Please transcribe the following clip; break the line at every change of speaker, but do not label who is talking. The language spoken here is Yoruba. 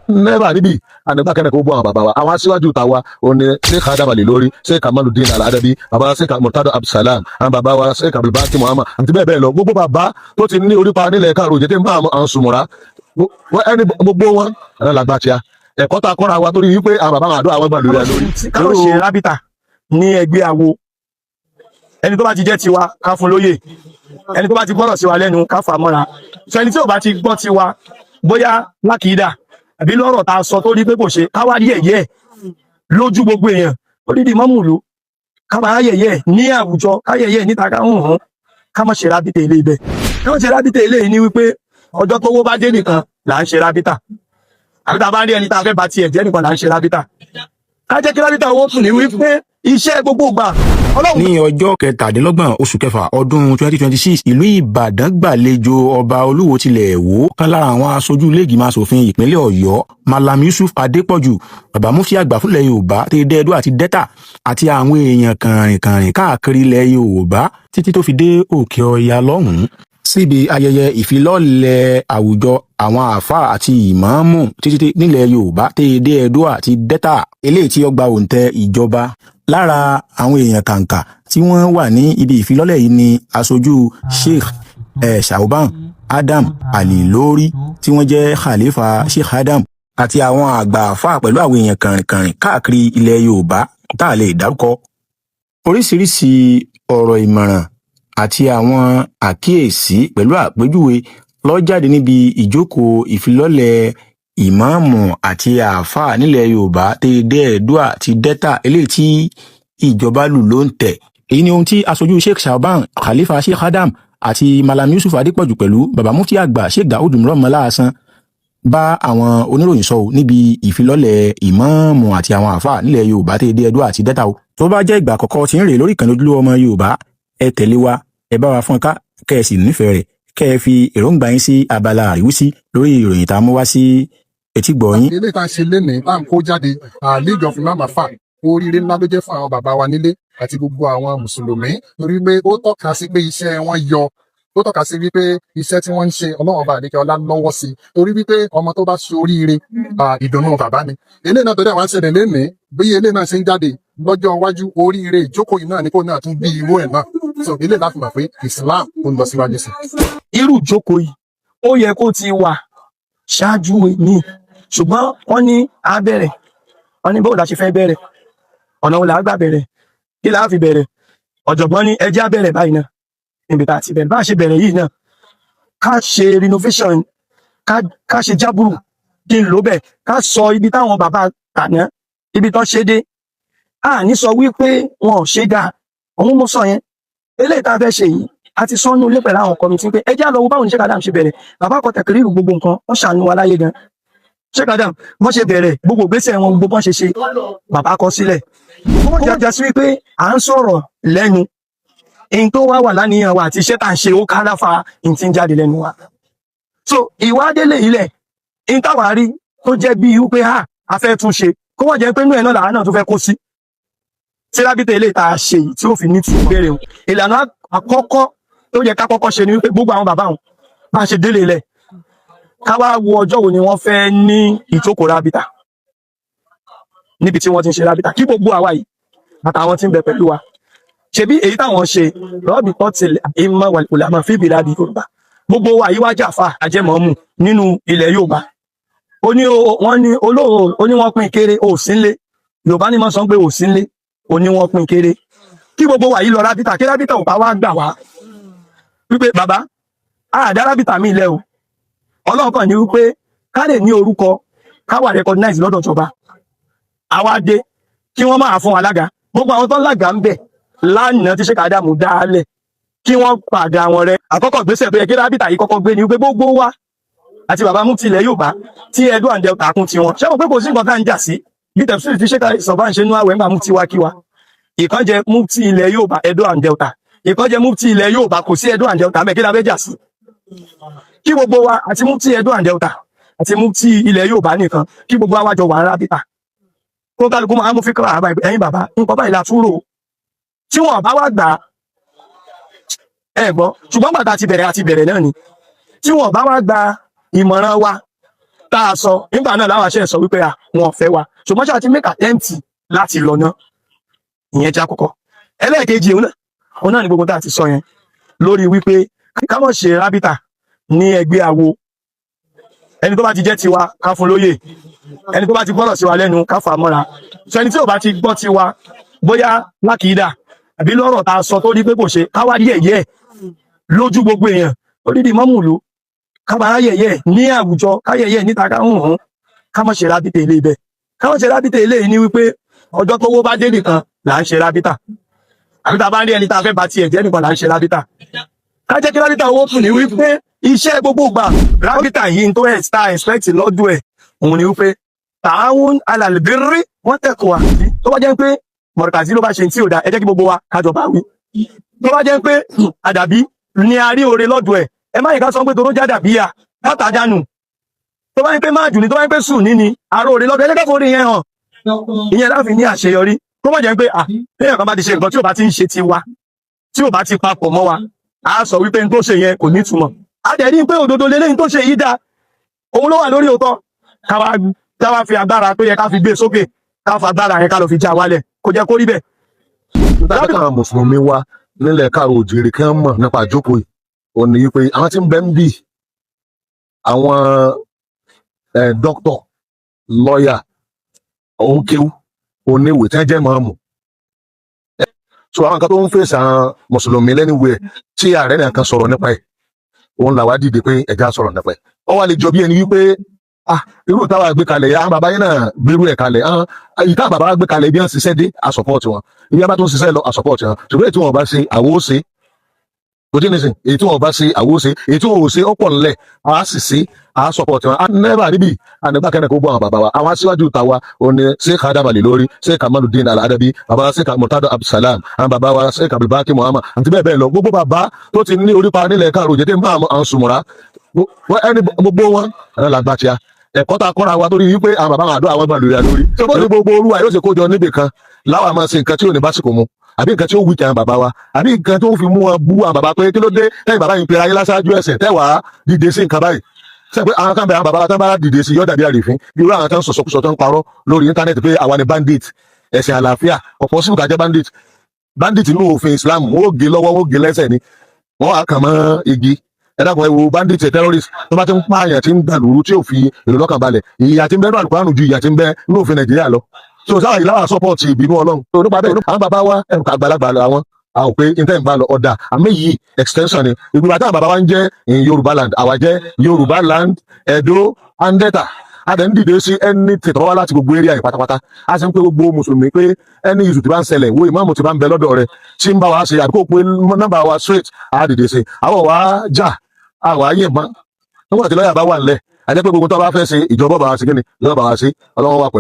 Never níbí ànígbà kẹ́nẹ̀ kó bú àwọn bàbá wa. Àwọn aṣíwájú tàwa ò ní Sheikh Adam Ali Lórí, Sheikh Kamaludin Al-Adabi, bàbá Sheikh Murtado Abdulsalam, àwọn bàbá wa Sheikh Abdulbaki Muhammad àti bẹ́ẹ̀ bẹ́ẹ̀ lọ. Gbogbo bàbá tó ti ní orípa nílẹ̀ káàró jẹ́ tí ń bá àwọn sùmùrà ẹni gbogbo wọn ẹ̀rọ làgbà tíá ẹ̀kọ́ tá a kọ́ra wa, torí wípé àwọn bàbá àwọn àdó àwọn gbà lórí ẹ lórí.
Káwọn ṣe rábìtà ní ẹgbẹ́ awo, ẹni tó bá ti jẹ́ tiwa, ká fún lóyè. Ẹni tó bá ti gbọ́rọ̀ sí wa lẹ́nu, ká fà mọ́ra. Sọ ẹni tí ò bá ti gbọ́ tiwa, bóyá lákìídà àbí lọ́rọ̀ tá a sọ tó rí pé kò ṣe, ká wá yẹ̀yẹ́ lójú gbogbo èèyàn odidi mọ́mùlú, ká máa yẹ̀yẹ́ ní àwùjọ, ká yẹ̀yẹ́ níta, ká hùn hùn, ká má ṣe rábìtà ilé ibẹ̀. Ká má ṣe rábìtà ilé yìí ní wípé ọjọ́ tówó bá dé nìkan là ń ṣe rábìtà, àbí tá a bá rí ẹni tá a fẹ́ ba tiẹ̀ jẹ́ nìkan là ń ṣe rábìtà. Ká jẹ́ kí rábìtà owó tún ní wípé iṣẹ́ gbogbo gbà Ọlọ́run.
Ní ọjọ́ 27 oṣù kẹfà ọdún 2026, ìlú Ìbàdàn gbàlejò Ọba Olúwo tilẹ̀ Ìwó, kan lára àwọn aṣojú ilé-ìgbìmọ̀ asòfin ìpínlẹ̀ Ọ̀yọ́, Malam Yusuf Adépọ̀jù, Bàbá Mufti àgbà fúnlẹ̀ Yorùbá tí dẹ́ẹ̀dú àti Delta, àti àwọn èèyàn kànrìnkànrìn káàkiri ilẹ̀ Yorùbá títí tó fi dé Òkè Ọya lọ́hùn-ún, síbi ayẹyẹ ìfilọ́lẹ̀ àwùjọ àwọn àáfàá àti ìmáàmù títí nílẹ̀ Yorùbá tí dé Ẹdó àti Delta, eléyìí tí ó gba òǹtẹ̀ ìjọba. Lára àwọn èèyàn kàǹkà tí wọ́n wà ní ibi ìfilọ́lẹ̀ yìí ni aṣojú Sheikh Shauban Adam Ali Lórí, tí wọ́n jẹ́ Khalifa Sheikh Adam, àti àwọn àgbà àáfàá pẹ̀lú àwọn èèyàn kànrìnkànrìn káàkiri ilẹ̀ Yorùbá tá a lè dárúkọ. Oríṣiríṣi ọ̀rọ̀ ìmọ̀ràn àti àwọn àkíyèsí pẹ̀lú àpèjúwe ló jáde níbi ìjókòó ìfilọ́lẹ̀ ìmáàmù àti àáfàá nílẹ̀ Yorùbá tẹ́ dé Ẹdó àti Delta, eléyìí tí ìjọba lù ló ń tẹ̀. Èyí ni ohun tí aṣojú Sheikh Shaban, Khalifa Sheikh Adam, àti Malam Yusuf Adépọ̀jù pẹ̀lú Baba Mufti àgbà Sheikh Daoud Murọ́mọláàsán bá àwọn oníròyìn sọ níbi ìfilọ́lẹ̀ ìmáàmù àti àwọn àáfàá nílẹ̀ Yorùbá tẹ́ dé Ẹdó àti Delta o. Tó bá jẹ́ ìgbà àkọ́kọ́ tí ń rè lórí ìkànnì Ojúlówó Ọmọ Yorùbá, ẹ tẹ̀lé wa, ẹ bá wa fọ́n ká, kẹ́ ẹ sì nífẹ̀ẹ́ rẹ̀, kẹ́ ẹ fi èròǹgbà yín sí abala àríwísí lórí ìròyìn tá a mú wá sí etígbọ̀ọ́ yín.
Eléyìí tá a ṣe lénìí, tá à ń kó jáde, League of Imam Afa, oríire ńlá ló jẹ́ fún àwọn bàbá wa nílé àti gbogbo àwọn mùsùlùmí, torí pé ó tọ́ka sí pé iṣẹ́ wọn yọ, ó tọ́ka sí wípé iṣẹ́ tí wọ́n ń ṣe, Ọlọ́run Ọba àdékẹ́ ọlá lọ́wọ́ sí, torí wípé ọmọ tó bá ṣe oríire, ìdùnnú bàbá ni. Eléyìí náà tó dẹ̀ wá ń ṣẹlẹ̀ lénìí, bí eléyìí náà ṣe ń jáde lọ́jọ́ iwájú, oríire ìjókòó yìí náà ni kó náà tún bí irú ẹ̀ náà. So eléyìí láti mọ̀ pé Islam ó ń lọ síwájú sí.
Irú ìjókòó yìí, ó yẹ kó ti wà ṣáájú mi, ṣùgbọ́n wọ́n ní á bẹ̀rẹ̀, wọ́n ní bóun la ṣe fẹ́ bẹ̀rẹ̀, ọ̀nà wo là á gbà bẹ̀rẹ̀, kí là á fi bẹ̀rẹ̀? Ọ̀jọ̀gbọ́n ní ẹ jẹ́ á bẹ̀rẹ̀ báyìí náà níbi tá a ti bẹ̀rẹ̀. Bá a ṣe bẹ̀rẹ̀ yìí náà, ká ṣe renovation, ká ṣe jábùrù kí n lò bẹ́ẹ̀, ká sọ ibi táwọn bàbá tàná, ibi tán ṣe dé. A ní sọ wípé wọn ò ṣe dáa, òun mo sọ yẹn. Eléyìí tá a fẹ́ ṣe yìí, a ti sọ nínú ilé pẹ̀lú àwọn committee pé ẹ jẹ́ á lọ wo báwo ni Sheikh Adam ṣe bẹ̀rẹ̀. Bàbá kọ tẹ̀kírìrù gbogbo nǹkan, wọ́n ṣàánú wa láyé gan. Sheikh Adam, wọ́n ṣe bẹ̀rẹ̀, gbogbo ìgbésẹ̀ wọn, gbogbo bọ́n ṣe ṣe, bàbá kọ sílẹ̀. Ó jẹ́ jẹ́ sí wípé à ń sọ̀rọ̀ lẹ́nu, in tó wá wà láníyàn wa àti iṣẹ́ tá à ń ṣe, ó ká láfa in tí ń jáde lẹ́nu wa. So ìwádélé ilẹ̀ in táwa rí tó jẹ́ bí wípé a fẹ́ tún ṣe, kó wọ́n jẹ́ pé inú ẹ̀ náà làwa náà tó fẹ́ kó sí sílábìtẹ̀ ilé ìta ṣe yìí tí ó fi ní tù béèrè o. Ìlànà àkọ́kọ́ tó yẹ ká kọ́kọ́ ṣe ni wípé gbogbo àwọn bàbá wọn, bá ṣe délé ilẹ̀, ká wá wo ọjọ́ wo ni wọ́n fẹ́ ní ìjókòó rábìtà níbi tí wọ́n ti ń ṣe rábìtà, kí gbogbo àwa yìí àtàwọn tí ń bẹ pẹ̀lú wa ṣebí èyí táwọn ṣe rọ́ọ̀bì tọ́tìlẹ̀ ìmọ̀ wàlúùlámà fíbi láti Yorùbá. Gbogbo wa yìí wá jàfa àjẹmọ́mù nínú ilẹ̀ Yorùbá. Ó ní wọ́n ní olóò, ó ní wọ́n pín kéré ò sí nlé. Yorùbá ní mọ́ sọ pé ò sí nlé, ó ní wọ́n pín kéré. Kí gbogbo wa yìí lọ rábìtà, kí rábìtà ò bá wá gbà wá wípé bàbá àdá rábìtà mi lẹ o. Ọlọ́run kàn ní wípé ká lè ní orúkọ, ká wà recognize lọ́dọ̀ ìjọba. Àwa dé kí wọ́n máa fún alága, gbogbo àwọn tó ń lága ń bẹ̀ lánàá tí Sheikh Adamu dálẹ̀, kí wọ́n pàgà wọn rẹ. Àkọ́kọ́ gbèsè tó yẹ kí rábìtà yìí kọ́kọ́ gbé ni wípé gbogbo wa àti bàbá mufti ilẹ̀ Yorùbá tí Edo and Delta kún tiwọn. Ṣé mo pé kò sí nǹkan tá à ń jà sí bí tẹ̀síìrì tí Sheikh Sọ̀bá ń ṣe nú àwẹ̀ ńgbà mufti wá kí wa. Ìkan jẹ mufti ilẹ̀ Yorùbá Edo and Delta, ìkan jẹ mufti ilẹ̀ Yorùbá, kò sí Edo and Delta mẹ́. Kí la fẹ́ jà sí? Kí gbogbo wa àti mufti Edo and Delta àti mufti ilẹ̀ Yorùbá nìkan, kí gbogbo wa wájọ wà rábìtà, kó kálukú máa mú fíkà àbá. Ẹ̀yin bàbá, nǹkan báyìí la tún rò tí wọn bá wá gbà á, ẹ gbọ́. Ṣùgbọ́n gbàtà ti bẹ̀rẹ̀ àti bẹ̀rẹ̀ náà ni tí wọn bá wá gba ìmọ̀ràn wa. Tá a sọ nígbà náà láwọn àṣẹ sọ wípé à wọn ò fẹ́ wa, ṣùgbọ́n ṣáà ti make attempt láti lọ náà. Ìyẹn jẹ́ àkọ́kọ́. Ẹlẹ́ẹ̀kejì, òun náà ni gbogbo tá a ti sọ yẹn lórí wípé ká mọ̀ ṣe rábìtà ní ẹgbẹ́ awo. Ẹni tó bá ti jẹ́ tiwa, ká fún lóyè. Ẹni tó bá ti gbọ́rọ̀ sí wa lẹ́nu, ká fà á mọ́ra. Sọ ẹni tí ò bá ti gbọ́ tiwa, bóyá lákìídà àbí lọ́rọ̀ tá a sọ tó rí pé kò ṣe, ká wá yẹ̀yẹ́ ẹ̀ lójú gbogbo èèyàn. Odidi mọ́mù ìlú, ká bá yẹ̀yẹ́ ẹ̀ ní àwùjọ, ká yẹ̀yẹ́ ẹ̀ níta, ká hùn hùn. Ká mọ̀ ṣe rábìtà ilé ibẹ̀. Ká mọ̀ ṣe rábìtà ilé yìí ní wípé ọjọ́ tówó bá dé nìkan là ń ṣe rábìtà, àbí tá a bá rí ẹni tá a fẹ́ bá tiẹ̀ jẹ́ nìkan là ń ṣe rábìtà. Ká jẹ́ kí rábìtà owó tún ní wípé iṣẹ́ gbogbo gbà. Rábìtà yìí tó ẹ̀ star expect lọ́dún ẹ̀, òun ni wípé تعاون على البر والتقوى. Tó bá jẹ́ pé mọ̀rọ̀kàzí ló bá ṣe tí ò da, ẹ jẹ́ kí gbogbo wa kájọ bá wí. Tó bá jẹ́ pé àdàbí ni a rí oore lọ́dọ̀ ẹ̀, ẹ má yìí ká sọ pé toró jádàbí yà látàdánù. Tó bá ń pé máàjù ni, tó bá ń pé sùn ní ni àrò oore lọ́dọ̀ ẹ, jẹ́ ká forí yẹn hàn. Ìyẹn láfi ní àṣeyọrí. Kó mọ̀ jẹ́ pé à téèyàn kan bá ti ṣe nǹkan tí ò bá ti ń ṣe tiwa, tí ò bá ti papọ̀ mọ́ wa, a sọ wípé n tó ṣe yẹn kò ní ìtumọ̀. A dẹ̀ rí pé òdodo lélẹ́yìn tó ṣe yìí dáa, òun ló wà lórí òótọ́. Káwá fi agbára tó yẹ ká fi gbé sókè, ká fa agbára yẹn, ká lọ fi já wálẹ̀. Kò jẹ́ kó rí bẹ́ẹ̀.
Nígbà táwọn mùsùlùmí wa nílẹ̀ káàró òjìrì kí wọ́n mọ̀ nípa àjókòó yìí, ò ní wípé àwọn tí ń bẹ ń bì, àwọn dókítọ̀, lọ́ọ̀yà, òǹkéwú, oníwèé tí wọ́n jẹ́ mọ́ọ̀mù. So àwọn kan tó ń fèsì àwọn mùsùlùmí lẹ́niwẹ̀ẹ́ tí ààrẹ nìkan sọ̀rọ̀ nípa ẹ̀, òun làwa dìde pé ẹja sọ̀rọ̀ nípa ẹ̀. Ó wá lè jọ bí ẹni wípé ah, irú táwa gbé kalẹ̀, àwọn bàbá yẹn náà gbérú ẹ̀ kalẹ̀. Ah, ìta bàbá gbé kalẹ̀ bí wọ́n ṣiṣẹ́ dé, a support wọn. Ibi a bá tún ṣiṣẹ́ lọ, a support wọn. Ṣùgbọ́n èyí tí wọn bá ṣe, àwo ó ṣe. Kò tí ì nísìn. Èyí tí wọn bá ṣe, àwo ó ṣe. Èyí tí wọn ò ṣe, ó pọ̀ nílẹ̀, a sì ṣe, a support wọn. A never níbí ànígbà kẹ́nẹ̀ kó bọ́ àwọn bàbá wa. Àwọn aṣíwájú tàwa ò ní Sheikh Adam Ali lórí, Sheikh Kamaluddin Al-Adabi, bàbá Sheikh Murtado Abdulsalam, àwọn bàbá wa Sheikh Abdulbaki Muhammad àti bẹ́ẹ̀ bẹ́ẹ̀ lọ. Gbogbo bàbá tó ti ní orípa nílẹ̀ káàró jẹ́ tí ń bá àwọn sùmùrà ẹni, gbogbo wọn ẹ̀rọ làgbà tíya ẹ̀kọ́ tá a kọ́ra wa, torí wípé àwọn bàbá àwọn àdó àwọn gbà lórí àlórí. Bó ti gbogbo olúwa yóò ṣe kójọ níbì kan láwa máa ṣe nǹkan tí ò ní básìkò mu, àbí nǹkan tí ó wíkì àwọn bàbá wa, àbí nǹkan tó ń fi mú wọn bú àwọn bàbá pé kí ló dé lẹ́yìn bàbá yìí pera ayé láṣáájú ẹ̀sìn tẹ́wàá dìde sí nǹkan báyìí? Ṣe pé àwọn kan bẹ, àwọn bàbá wa tán bá dìde sí, yóò dàbí àrífín. Bí irú àwọn kan sọ̀sọ̀kúsọ tó ń parọ́ lórí íńtánẹ́ẹ̀tì pé àwa ni bandit ẹ̀sìn àlàáfíà, ọ̀pọ̀ síbùkà jẹ́ bandit. Bandit nínú òfin Islam, wọ́n ó gé lọ́wọ́, wọ́n ó gé lẹ́sẹ̀ ni, wọ́n á kàn mọ́ igi. Ẹ dákun, ẹ wo bandit, terrorist tó bá ti ń pààyàn, tí ń gbàlúrú, tí ò fi èrò lọ́kàn balẹ̀, ìyà tí ń bẹ nínú àlùkùránì ju ìyà tí ń bẹ nínú òfin Nàìjíríà lọ. So sáwà yìí láwà support ìbínú Ọlọ́run tó nípa bẹ́ẹ̀. Àwọn bàbá wa ẹ̀rù àgbàlagbà làwọn, àwọn pé intan bá lọ ọ̀dà àmì yìí extension ni. Ìgbìmọ̀ àtàwọn bàbá wa ń jẹ́ in Yorùbá land, àwa jẹ́ Yorùbá land, Edo and Delta. A dẹ̀ ń dìde sí ẹni tètè wá láti gbogbo area yìí pátápátá. A sì ń pé gbogbo mùsùlùmí pé ẹni ìṣù tí bá ń ṣẹlẹ̀, wo ìmáàmù tí bá ń bẹ lọ́dọ̀ rẹ̀ tí ń bá wa ṣe, àbíkó pé nọ́mbà wa straight, a dìde sí. Àwọn wa jà, àwa yìnbọn nígbà tí lọ́ọ̀yà bá wà nílẹ̀. Àjẹ́ pé gbogbo tó bá fẹ́ ṣe, ìjọba bá wa ṣe, kí ni ìjọba bá wa ṣe, Ọlọ́run wà pẹ̀lú.